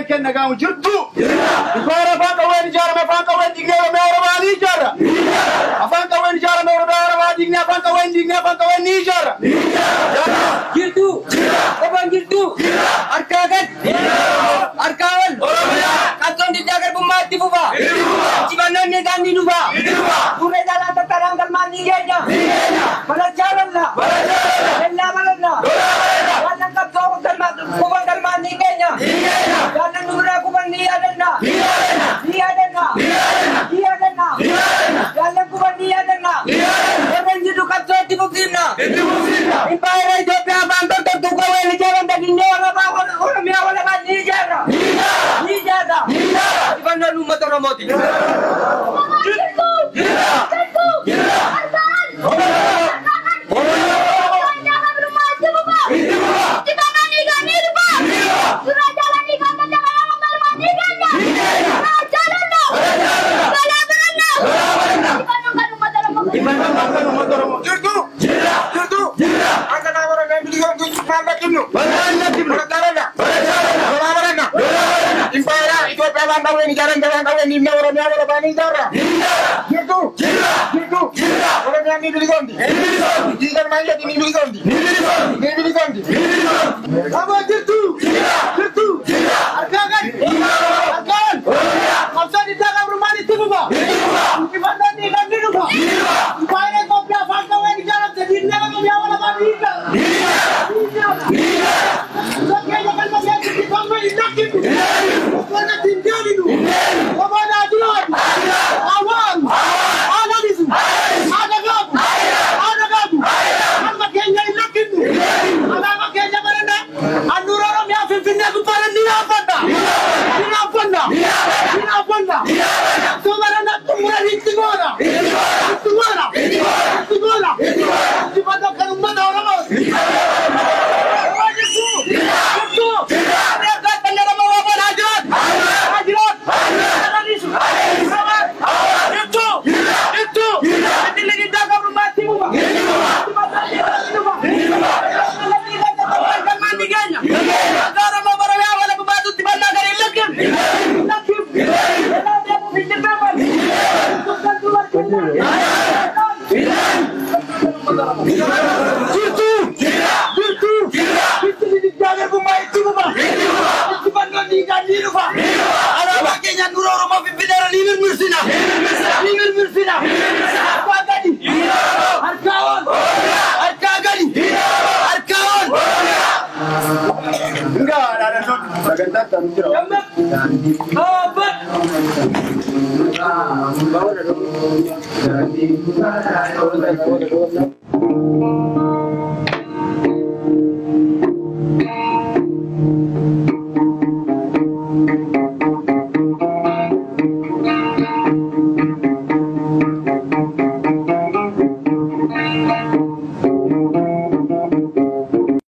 Kenna gaamu jirtu. Ifaara afaan qawween ijaarame afaan qawween diignee Oromiyaa Oromaa ni ijaarra. Afaan qawween ijaarame Oromiyaa Oromaa diignee afaan qawween diignee afaan qawween ni ijaarra. Jirtu. Qofaan jirtu. Harkaa gad. Harkaa ol. Qabsoon diddaa garbummaa itti fufa. Injifannoon isaan ni dhufa. Burree jaalaan tattaraan galmaan ni geenya. Balachaa lolla. Lellaa balalla. Jaallan qabsoo kufan galmaan ni geenya. Jaallan nu biraa kufan ni yaadanna. Ni yaadanna. Ni yaadanna. Jaallan kufan ni yaadanna. Warreen jirtu qabsoo itti fufsiifna. Impaayera Itoophiyaa afaan tortortuu qawween ijaaramte dinnee Oromiyaa walabaa ni ijaarra. Ni ijaarra. Injifannoon uummata Oromooti. Jirtu! Jirtu! Harkaan! Jirtu. Jirtu. Akka nama Oromiyaa bilisoomtu maal lakkifnu? Barachaaralla. Lolaa baranna. Impaayera Itoophiyaa afaan qawween ijaaramte afaan qawween diignee Oromiyaa walabaa ni ijaarra. Jirtu. Jirtu. Oromiyaan ni bilisoomti. Diigal maayyeeti ni bilisoomti. Ni bilisoomti. Aboo jirtu. Jirtu. Harkaa gad. Harkaa ol. Qabsoon diddaa gabrummaan itti fufa. Injifannoon dhiigaan ni dhufa. Impaayera Itoophiyaa afaan qawween ijaaramte diignee Oromiyaa walabaa ni ijaarra. Ni ijaarra. Keenya galma keessatti qawwee hin lakkifnu. Qonnatti hin deebinu. Qomoon haa jiraatu. Awwaalu. Haa lalisu. Haa dagaagu. Haa dagaagu. Galma keenya hin lakkifnu. Alaabaa keenya baranna. Handhuura Oromiyaa Finfinnee gubbaarra ni dhaabbanna. Ni dhaabbanna. Ni dhaabbanna. Qabsoo baranna xumura itti goona. Itti goona. Itti goona. Injifannoo kan uummata Oromooti. Jirtu. Jirtu. Jirtu. Jirtu. Fincilli diddaa gabrummaa itti fufa. Galmaan ni geenya. Oromoo Oromiyaa wala gubbaatutti bal'aa gadi hin lakkifnu. Hin lakkifnu. Lolaa deemuuf hin jilbeenfannu. Jirtu. Jirtu. Fincilli diddaa garbummaa itti fufa. Injifannoon dhiigaan ni dhufa. Alaabaa keenya handhuura Oromoo Finfinneerra ni mirmirsina. Ni mirmirsina. Harkaa gadi. Harkaa ol. Harkaa gadi. Harkaa ol. Hingaa dhaadannoon sagantaa itti jira. Dhaabbat.